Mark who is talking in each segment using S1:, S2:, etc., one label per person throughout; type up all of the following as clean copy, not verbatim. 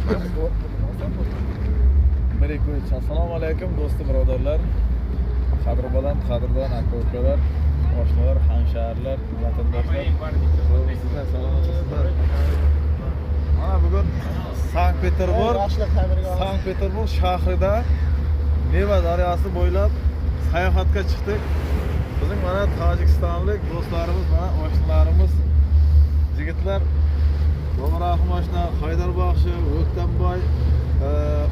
S1: 1, 2, 3. Assalomu alaykum do'sti birodarlar. Qadri baland, qadrdon aka ukalar, oshnalar, hamshahrilar, vatandoshlar. Sizlar salomatsizlar. Mana bugun Sankt-Peterburg, Sankt-Peterburg shahrida Neva daryosi bo'ylab sayohatga chiqdik. Bizning mana tojikistonlik do'stlarimiz, mana oshnalarimiz, yigitlar Boborahim oshna, Haydar Baxshi, O'ktamboy,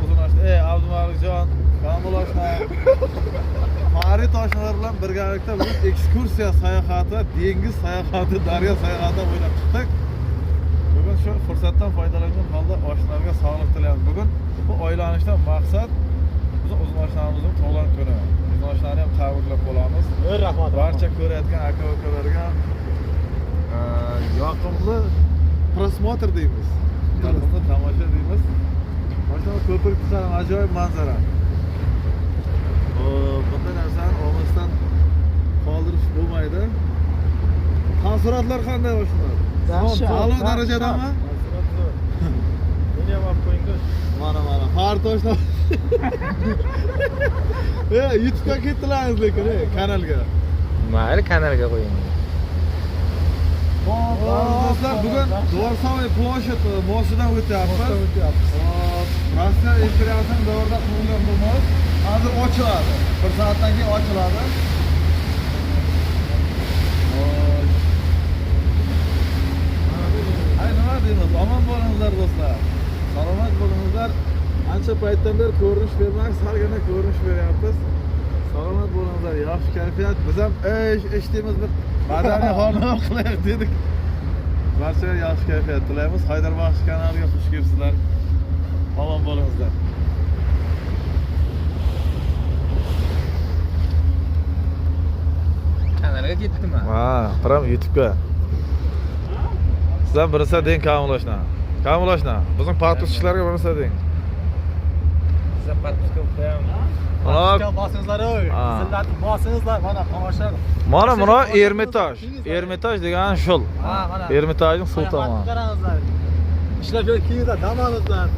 S1: uzun oshna, Abdumalikjon, Kamil oshna, Farid oshnalar bilan birgalikda bugun ekskursiya sayohati, dengiz sayohati, daryo sayohati bo'ylab chiqdik. Bugun shu fursatdan foydalangan holda oshnalarga sog'liq tilaymiz. Bugun bu aylanishdan maqsad bizni uzun oshnamizning tug'ilgan kuni. Uzun oshnani ham tabriklab qolamiz.
S2: Rahmat.
S1: Barcha ko'rayotgan aka ukalarga yoqimli просмотр deymiz. Yoqimli tomosha deymiz. Mana ko'prik qarang, ajoyib manzara. Hop, bunday narsani olmasdan qoldirish bo'lmaydi. Taassurotlar qanday oshnalar?
S2: Dahshat.
S1: A'lo darajadami?
S2: Meni ham olib qo'ying.
S1: Mana mana Farid oshna. YouTube'ga ketdilaringiz lekin, kanalga.
S3: Mayli, kanalga qo'ying.
S1: Hop, aziz do'stlar, bugun Дворцовый площадь mostidan o'tyapmiz. Hop, Rossiya imperiyasining davrida qurilgan bu most hozir ochiladi. Bir soatdan keyin ochiladi. Hop. Ay, nima deymiz? Omon bo'linglar do'stlar. Salomat bo'linglar. Ancha paytdan beri ko'rinish bermak, salgina ko'rinish beryapmiz. Salomat bo'linglar, yaxshi kayfiyat. Biz ham ish ish deymiz, bir madaniy xonadon qilaylik dedik. Barchaga yaxshi kayfiyat tilaymiz. Haydarbaxsh kanaliga xush kelibsizlar. Omon bo'linglar.
S3: Kanalga ketdimi?
S1: Ha, прям YouTube'ga. Siz ham bir narsa deng Kamil oshna. Kamil oshna, bizning подписчик larga bir narsa deng.
S3: Siz подписка qo'yamiz.
S1: Mana
S2: Bosingizlar, oy.
S1: Ha.
S2: Zillatib bosingizlar, mana tomosha.
S1: Mana buni Ermitaj. Ermitaj degani shul.
S2: Ha, mana.
S1: Ermitajning suv tomoni.
S2: Qarangizlar. Ishlab yurib kiyingizlar, dam olingizlar.